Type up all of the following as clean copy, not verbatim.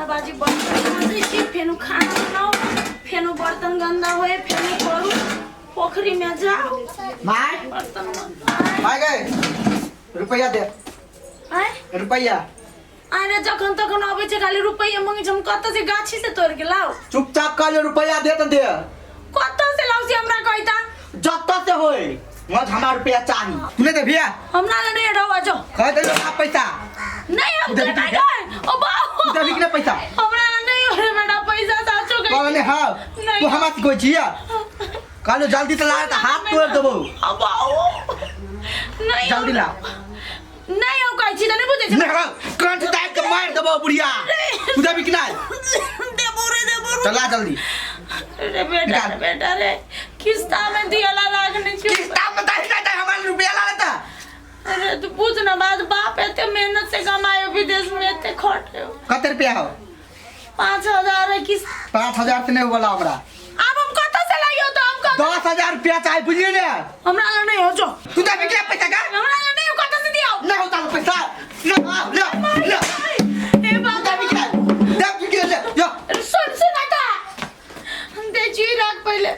बाजी बर्तन माजै छी, फेनु खाना बनाउ, फेनु बर्तन गन्दा होए, फेनु करू, पोखरी में जाउ। My. बर्तन माज। My गए, रुपैया दे। आँय? रुपैया। अरे जखन तखन अबै छै, खाली रुपैया मंगै छै। हम कतऽ से गाछी से तोड़ के लाउ? चुपचाप कहलियो रुपैया दे तऽ दे। कतऽ से लाउ से हमरा कहिता। जतऽ से होय, मत हमरा रुपैया चाही। तू नहीं दे भैया। हमरा लग नहीं रहो, जो। कह दे ना पैसा। नहीं, हम देबी देबै कि नहीं। ओ बाप। तू देबी कि ना पैसा? हमरा लग नहीं हो रे बेटा पैसा, साचो कहि। कहले हाँ। नहीं। तू हमरा से कोई जिया कहलो, जल्दी से ला तऽ हाथ तोड़ देबो। अब आओ नहीं। जल्दी ला। नहीं, हम कहै छी तऽ नहीं बुझै छी। नहीं, कंठ दाबि के मारि देबो बुढ़िया। तू देबी कि नहीं? देबो रे, देबो रे। चल ला जल्दी। रे बेटा। निकाल। रे बेटा रे, किस्ता में दियाला लागने छी। किस्ता में दही ना दे, हमारे रुपया ला लेता। अरे तू पूछ ना बात, बाप एते मेहनत से कमायो, विदेश में एते खटे। कते रुपया हो? 5,000 है किस्त। 5,000 से नहीं वाला हमरा। अब हम कत से लाइयो तो हम कत? 10,000 रुपया चाहे, बुझलिए ने? हमरा लग नहीं हो, जो। तू दे बिकले पैसा का। हमरा लग नहीं हो, कत से दियो? नहीं होता पैसा। ले ले ले। हे तू दे बाबा। बिकले, दे बिकले, ले यो। सुन सुन, आता दे जी, रख पहले।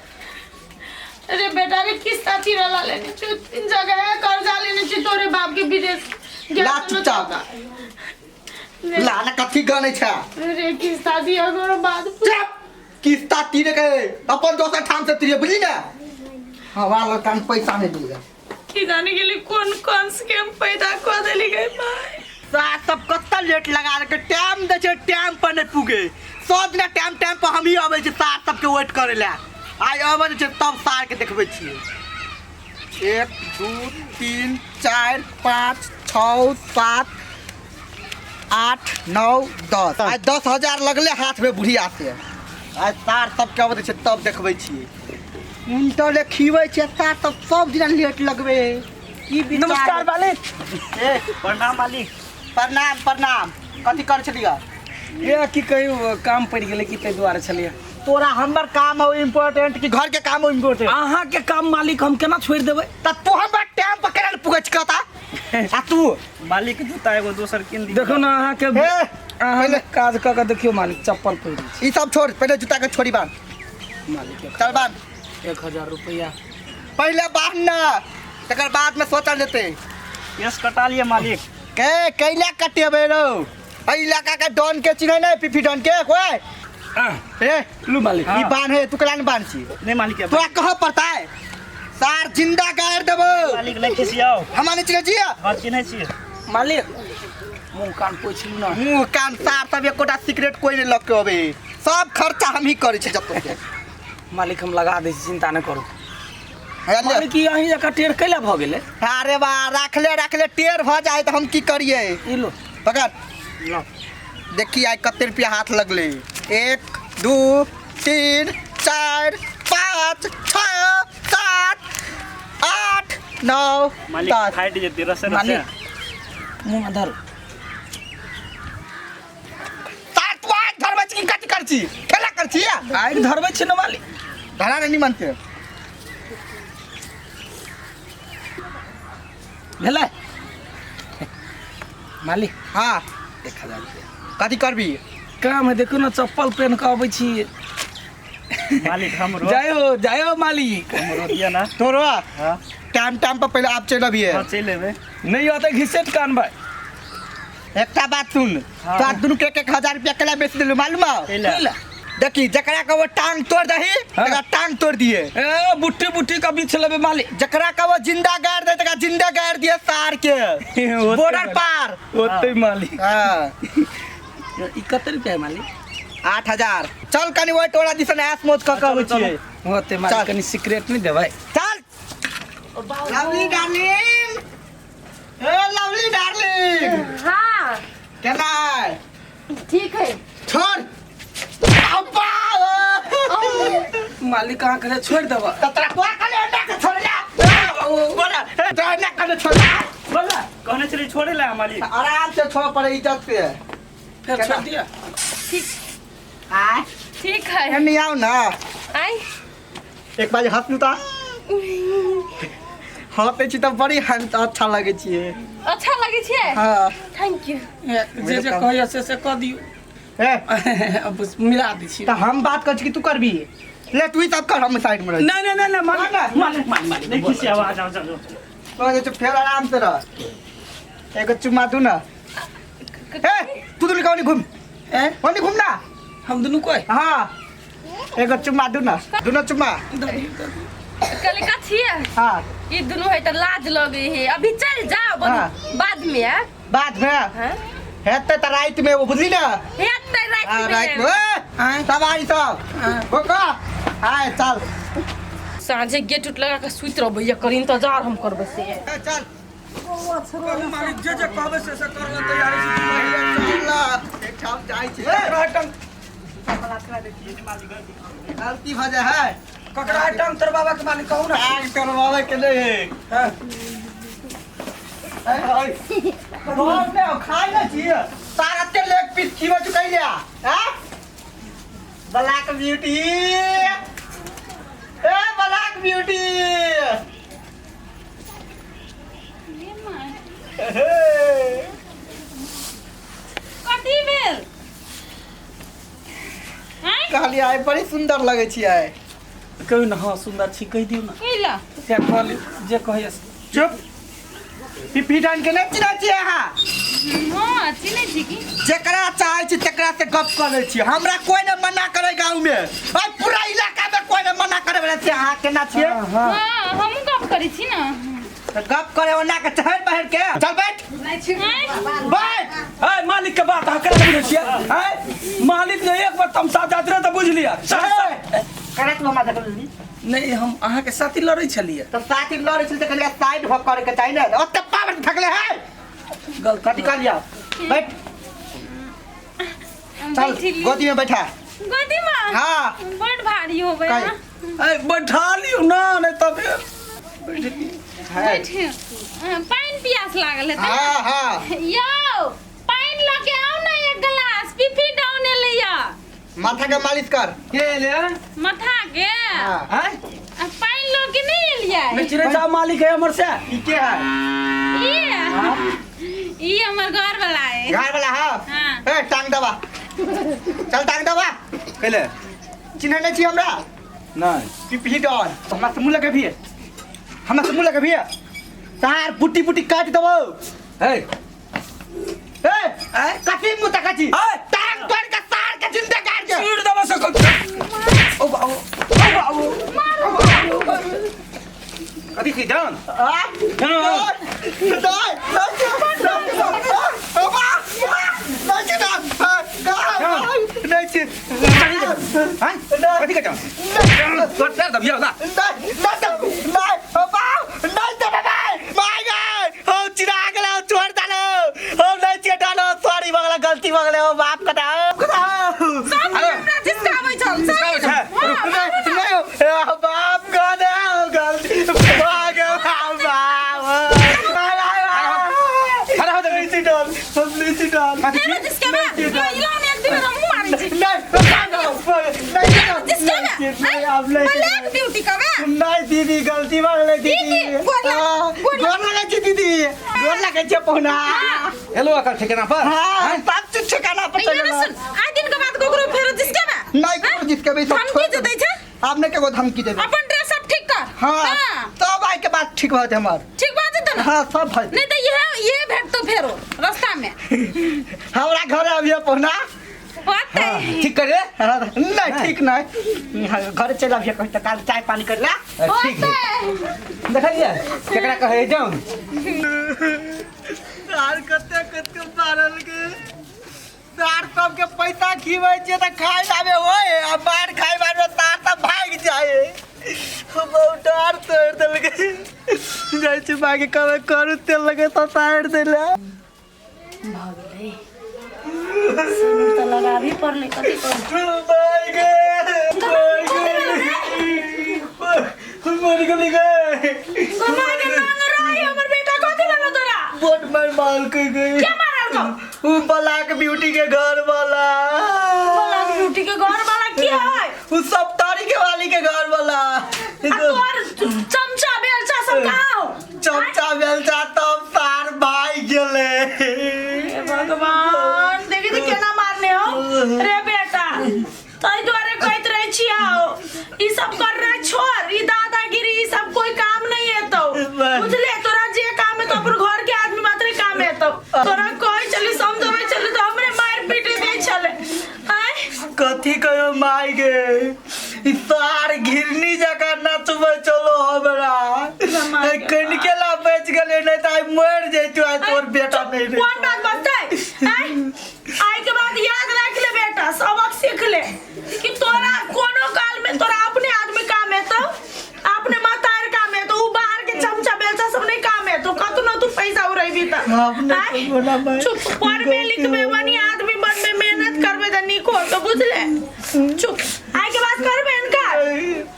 अरे बेटा रे, किस्ता चिरला लेने छु, तीन जगह है कर्जा लेने छु, तोरे बाप के विदेश गेल ला छलो। चुपचाप। ने- ला ना, कथी गने छै? अरे किस्ता दिया करो बाद। चुप, किस्ता तीरे के अपन दोसर ठाम से तीरे, बुझली ने? हवा लग कान पैसा नहीं दूंगा। की जाने के लिए कौन कौन स्कैम पैदा कर देली गई भाई। साथ सब कत्ता लेट लगा के टाइम दे छै, टाइम पर नहीं पुगे। सब दिना टाइम टाइम पर हम ही अबै छी सार सबके वेट करे ला। आइ अबै छै तब सार के देखबै छियै। 1 2 3 4 5 6 7 8 9 10, आइ 10,000 लगले हाथ में बुढ़िया से। आइ सार सबके अबै छै तब देखबै छियै। उनटले खीबै छियै। सार सब सब दिना लेट लगबे की विचार? नमस्कार मालिक। ए। प्रणाम मालिक। प्रणाम प्रणाम। कथी करै छलियै? ए की कहियो, काम पड़ि गेलै कि ताहि दुआरे छलियै। तोरा हमर काम हो इम्पोर्टेंट कि घर के काम हो इम्पोर्टेंट? अहाँके काम मालिक हम केना छोड़ि देबै? त तू हमर टाइम पर केना पुगै छी कहता आ तू? मालिक, जूता एगो दोसर कीन दी। देखो ने अहाँके। हे। अहाँ पहिले- काज कऽ के देखियौ मालिक, चप्पल पहिरै छी। ई सब छोड़, पहिले जूता के छोड़ी बांध। मालिक, एक चल बांध। 1,000 रुपैआ। पहिले बांध ना, तकर बाद में सोचल जेतै। केस कटा लिअ मालिक। के कैला कटेबै रौ? एहि इलाका के डॉन के चिन्है नहि पीपी डॉन के कोई? ए। लू मालिक। ई बांध है, तू केला ने बांध छी? नहीं मालिक। तोरा कहऽ पड़तै? सार जिंदा गाड़ देबो। मालिक, नहीं खिसियाओ। हमरा नहि चिन्है छियै? हाँ, चिन्है छियै। मालिक, मुँह कान पोछि लू ना। मुंह कान सार सब एकोटा सिगरेट कोई नहीं लग के अबे, सब खर्चा हम ही करै छी जब के। मालिक, हम लगा दै छी, चिंता नहि करू। हे ले। मालिक, ई अहीं जकाँ टेढ़ कैला भऽ गेलै? अरे बा, राखले राखले टेढ़ भऽ जाए तऽ हम की करिए? ई लो। पकड़। लो। देखी आइ कते रुपया हाथ लगले। 1 2 3 4 5 6 7 8 9 मालिक, 10। फाटि जेतै रसे रसे। मालिक, मुँहमे धरू। तार तू आगि धरबै छी कि कथी करै छी? खेला करै छी? आगि धरबै छी ने मालिक। धरा नहि निमन से। भेलै मालिक? हाँ। 1,000 रुपया। कथी करबी? काम है, देखू ने, चप्पल पेन कऽ अबै छी। मालिक, हमरो। जय हो, जय हो मालिक। हमरो दिअ ना। तोरो? हाँ। टाइम टाइम पर पहिले आप चलि अबिहे। हाँ, चलि एबै। नहि अतै घिसेट कान भाई। एकटा बात सुन। हाँ। तोरा दुनू के 1,000 रुपया केला बेच देलू मालूम हौ? कैला? कैला? देखी, जकरा कहबो टांग तोड़ दही, हाँ। तकरा टांग तोड़ दिए। ए बुट्टी बुट्टी का बीछ लेबै मालिक। जकरा कहबो जिंदा गाड़ दे, तकरा जिंदा गाड़ दिए सार के। ओते बॉर्डर मालिक। पार। ओते मालिक। हाँ। ई कते रुपया है मालिक? 8,000। चल, कनी ओहि टोला दिसन ऐश मौज कऽ के अबै छियै। ओते मालिक। चल। कनी सिगरेट नहि देबै? चल। लवली डार्लिंग, ए लवली डार्लिंग। हाँ। केना है? ठीक है। छोड़ अब्बा। मालिक, अहाँ कहले छोड़ि देबै। त तोरा तोरा कहले अंडा के छोड़ ले, बोला तोरा अंडा कहले छोड़ ले। बोला, कहने छलियै छोड़े ला मालिक। आराम से छोड़ पड़े, इज्जत से। फेर छोड़ि दिअ। ठीक। आय। ठीक है। एने आओ ना। आई। एक बार हंस लू। हंसै छी तऽ बड़ी हंस अच्छा लगै छियै। अच्छा लगे छियै? हाँ। Thank you. जे जे कहैया से से कऽ दियौ। ए अब मिला दै छी। तऽ हम बात करै छी कि तू करबी? ले तू ही सब कर, हम साइड में रह। नहीं नहीं नहीं नहीं, मालिक मालिक मालिक मालिक नहीं खिसिया, आ जाओ जाओ जाओ। तो जे फेर आराम से रह। एगो चुम्मा दू ना। ए तू दुनू कौनी घूम। ए कौनी घूम ना। हम दुनू कोई। हाँ एगो चुम्मा दू ना, दुनू चुम्मा। कहले कथी है? हाँ ई दुनू है त लाज लगे है, अभी चल जाओ बन। हाँ। बाद में है। बाद में हाँ? हेतै त राति में वो, बुझली ना? हेतै राति हाँ, में। राति में। ए, सब आई सब बोका आय चल। साँझे गेट उट लगा के सुति रहबै, एकर इंतजार हम करबै से। ए, चल। कहू मालिक, जे जे कहबै से से करबै तैयारी छी। चल ना, एक ठाम जाइ छी। ककरा टांग गलती भऽ जाइ है। ककरा टांग तोड़बाबा के मालिक कहू ना। टांग करवावे के नहीं है। हाँ। घर में खाइ ना छी सारा ते लेग पीस खीबे चुकैया। हां ब्लैक ब्यूटी, ए ब्लैक ब्यूटी। कथी भेल? आँय? कहलियै आइ बड़ी सुंदर लगै छी आइ। कहू ना, हाँ सुंदर छी कहि दियौ ना। कैला? से कहली जे कहैया से। चुप, पिपी डान के नहि चिन्है छियै अहाँ? हाँ चिन्है छी की। जेकरा चाहै छी तेकरा से गप कऽ लै छी, हमरा कोई नहि मना करे गाँव में आ पूरा इलाका में कोई नहि मना करे वाला छै। अहाँ केना छियै? हाँ हाँ हाँ हमहूँ गप करै छी ना। तऽ गप करे ओना के चढ़ बहर के चल बैठ। आँय? बैठ। ए मालिक के बात अहाँ केना बुझै छियै? आँय मालिक ने एक बार तमसा जाइत रहे तऽ बुझ लिअ। करत मामा देखल। नहीं, हम अहाँ के साथी लड़ै छलियै। तऽ साथी लड़ै छलै तऽ कहलियै साइड भऽ करे के चाही ने, ओते पावर थकले है। गलती कथी कहलियै? बैठ चल। बैठली। गोदी में बैठा। गोदी में? हाँ। बड़ भारी होबै काहे? ना। ए बैठा लियौ ना, नहीं तब बैठियो। पानि पियास लागल हेतै। हाँ हाँ। यौ पानि लऽ के आउ ने एक गिलास, पीपी डाउन एलैया। माथा के मालिश कर। के एलै? माथा के। हाँ। आँय आ, पानि लऽ के नहि एलियै? नहीं चिन्है छौ मालिक है हमर से। ई के है? ई ई हमर घर वाला है। घर वाला? हाँ। हाँ। ए टांग दबा, चल टांग दबा। कैले? चिन्है नहि छी हमरा? नहीं। पिपही डॉन हमरा से मुँह लगे भी, हमरा से मुँह लगे भी, तार बुटी बुटी काट देबो। हे ए आँय कथी मुँह तकै छी? आँय! टांग तोड़ के सार के जिंदा गाड़ के चीर देबो से। ओ बाबू, ओ बाबू, कथी छी जान? आ? जान। नहीं छी। आँय कथी के जान तोर पैर दबियौ ला। गलती भऽ गेलै, बाप कटा। सब हमरा जिसकाबै छल सब। जिसकाबै छै? हाँ, बाप गदे गलती भऽ गेल, बाप। खड़ा हो जा। लीची डाल, हम लीची डाल। तेरे जिसके में इला ने एक दिन हमहूँ मारै छी। नहीं जिसके में अब नहीं। ब्लैक ब्यूटी कबे। नहीं दीदी, गलती भऽ गेलै दीदी। दीदी, गोर लाग- हाँ, गोर गोर लागै छी दीदी, गोर लागै छी पहुना। एलो एकर ठिकाना पर? हाँ, सब चीज ठिकाना पर ये चल। ना सुन, आइ दिन के बाद ककरो फेरो जिसके में नहीं ककरो जिसके में, सब धमकी छोड़ जे दै छै। आपने के धमकी देबै? अपन ड्रेस सब ठीक कर। हाँ हाँ, तब आइ के बात ठीक भऽ जेतै हमर। ठीक बात जेतौ ना? हाँ सब भऽ जेतै। नहीं तो यह ये भेटतो फेरो रास्ता में। हमरा घर अबियो पहुना। होतै। ठीक करे। हाँ, नहीं ठीक नहीं, घर चलि अबियो कहीं तऽ काल चाय पानी कर ला। ठीक है। होतै। देखलियै केकरा कहै जान? सार कते कते मारल के सार सबके पैसा खिबै छियै तऽ खाइ लाबे होय आ बाहर खाइ बार सार सब भागि जाइ। बहुत डर तोड़ि देलकै। जाइ छी माँके कहबै करू तेल लगे तऽ सारि देले। भऽ गेलै, सिन्दूर तऽ लगाबही पड़लै, कथी करू? माय गे, माय गे, मरि गेली गे। माय के नांग रही हमर बेटा, कथी भेलो तोरा? बोट मार मारलकै गे। के मारलकौ? उ ब्लैक ब्यूटी के घर वाला। ब्लैक ब्यूटी के घर वाला के है? उ सब तारी के वाली के घर वाला। आ तोहर चमचा बेलचा सब कहाँ हो? चमचा बेलचा तब सार भाग गेलै। हे भगवान, देखी तो केना मारने हो। कथी कहियो माय गे, ई सार घिरनी जकाँ नचबै चलो हमरा। कनिके ला बचि गेलै, नहि तऽ आइ मरि जैतु, आइ तोर बेटा नहि रहितौ। कोन बात बजतै? आँय? आइ के बाद याद राख ले बेटा, सबक सीख ले कि तोरा कोनो काल में तोरा अपने आदमी काम एतौ, अपने महतार काम एतौ, उ बाहर के चमचा बेलचा सब नहीं काम एतौ, कतनो तू पैसा उड़ेबी त। अपने आँय? तो बोला भाई, चुप, पढ़बे लिखबे बनी आदमी बनबे, मेहनत करबे त नीक होतो, बुझले? चुप, आइ के बाद करबे इनका।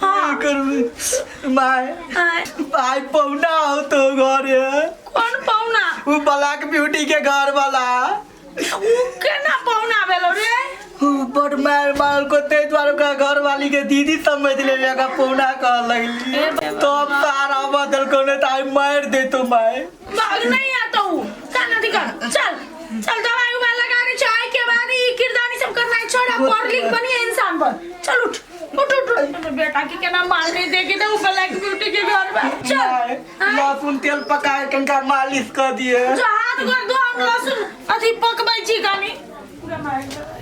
हाँ। करबे माय। आँय? भाई पौना हो तो घरे। कौन पौना? उ ब्लैक ब्यूटी के घर वाला। उ केना पौना भेलो रे? उ बड़ मार मार को ते द्वारे ओकरा घर वाली के दीदी समझ ले, ओकरा पौना कह लगली, तब सारा बदल को, नहीं तो आई मार दे तो माय। भाग नहीं आता उ चल नदी कर, चल चल, दवाई उवाई लगा के चाय के बाद ई किरदानी सब करना है छोड़ा, पढ़ लिख बनी है इंसान पर। चल उठ उठ उठ उठ, बेटा की केना मार नहीं देगी तो उ ब्लैक ब्यूटी के घर में चल। माय, लहसुन तेल पका के कनका मालिश कर दिए। जो हाथ कर दो, हम लहसुन अथी पकबै छी कनी।